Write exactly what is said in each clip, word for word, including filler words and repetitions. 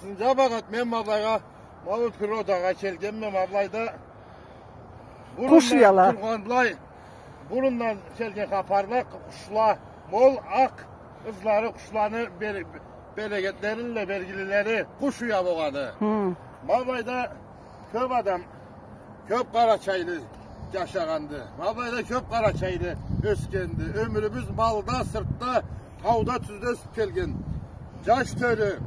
Сынджаб агъат, мен ма былайгъа, ма бу природагъа келгенме, ма былайда къуш уяла тургъанлай, бурундан келген хапарла, къушла мол, акъ ызлары, къушланы бер-, берекетлеринле белгилилери къуш уя болгъаны. Хы. Ма былайда кёб адам, кёб къарачайлы джашагъанды. Ма былайда кёб къарачайлы ёсгенди. Ёмюрюбюз малда, сыртда, тауда, тюзде ёсюб келген джаш тёлю.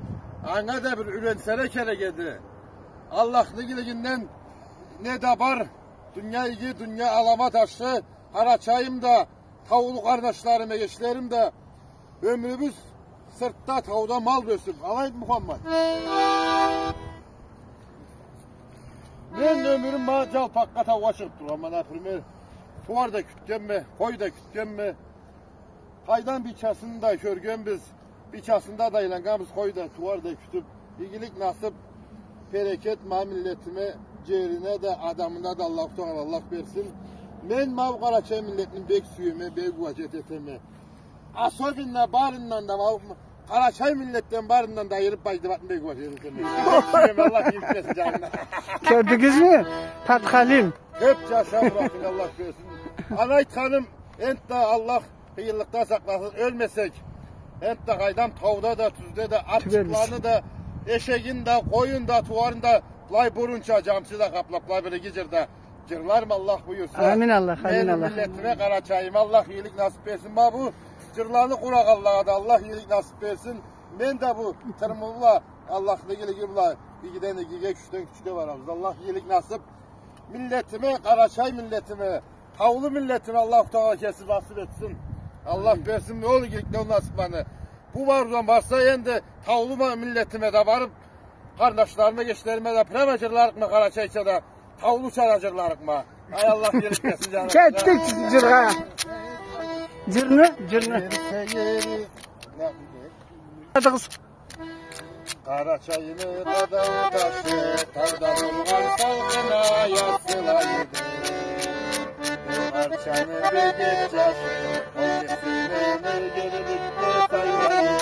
Анга да бир юйренселе керек эди. Аллахны игилигинден не да бар, дуния иги, дуния аламат ашхы, Къарачайым да, таулу къарнашларым, эгечлерим да, ёмюрюбюз сыртда, тауда мал ёсюб. Алайды, Мухаммад? Мен ёмюрюм ма джалпакъгъа, таугъа чыгъыб тургъанма, например, тууар да кютгенме, къой да кютгенме. Къайдан бийчасын да кёргенбиз, бийчасын да айланнганбыз, къой да, тууар да кютюб. Игилик, насыб, берекет ма миллетиме, джерине да, адамына да Аллаху Тагъала Аллах берсин. Мен ма бу къарачай миллетни бек сюеме, бек уважать этеме. Особенно барындан да, ма бу къарачай миллетден барындан да айырыб Байдыбатны бек уважать этеме. Бек сюеме, Аллах игилик берсин джанына. Кёрдюгюзмю? Подхалим. Кёб джаша, Аллах берсин. Аны айтханым, энтда Аллах къыйынлыкъда сакъласын, ёлмесек. Энтда къайдам, тауда да, тюзде да, ачыкъланы да, эшегин да, къоюн да, тууарын да, былай бурунча джамчы да къаплаб, былай бир иги джырда джырларма, Аллах буюрса. Амин, Аллах, амин, Аллах. Мени миллетиме, Къарачайыма Аллах игилик насыб этсин. Ма бу джырланы къурагъанлагъа да Аллах игилик насыб этсин. Мен да бу тырмылы бла, Аллахны игилиги бла, игиден игиге, кючден кючге барабыз. Аллах игилик насыб миллетиме, къарачай миллетиме, таулу миллетиме Аллаху Тагъала кеси насыб этсин. Аллах берсин ол игиликни, ол насыбланы. Бу барыбыздан барса, энди таулу ма-, миллетиме да барыб, къарнашларыма, эгечлериме да прямо джырларыкъма къарачайча да, таулуча да джырларыкъма. Ай, Аллах игилик берсин, джаным. Кетдик джыргъа. Джырны, джырны. Адыгъыз. Къарачайымы къадау ташы, тауда тургъан салкъын аяз сыйлайды. Бу арчаны бегет джашы, ол кесине мергенликде сайлайды.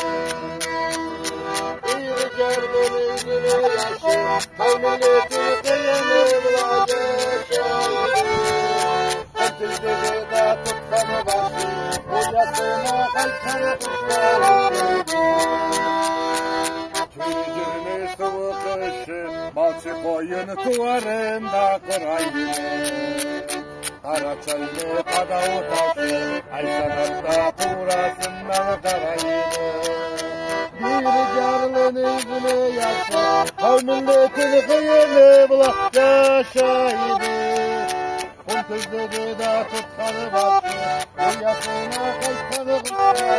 Бир джарлы бир яшы, хау миллетини къыйыны бла джашайды. Тюздеги да тутханы башы, уясына къайтханы къушлары. Тюйюлмей сууукъ къышы, малчы къоюн, тууарын да къурайды. Къарачайны къадау ташы, ай санатда туурасындан къарайды. Бир джарлыны изине яшы, хау миллетини къыйыны бла джашайды. Къум тюздеги да тутханы башы, уясына къайтханы къушлары.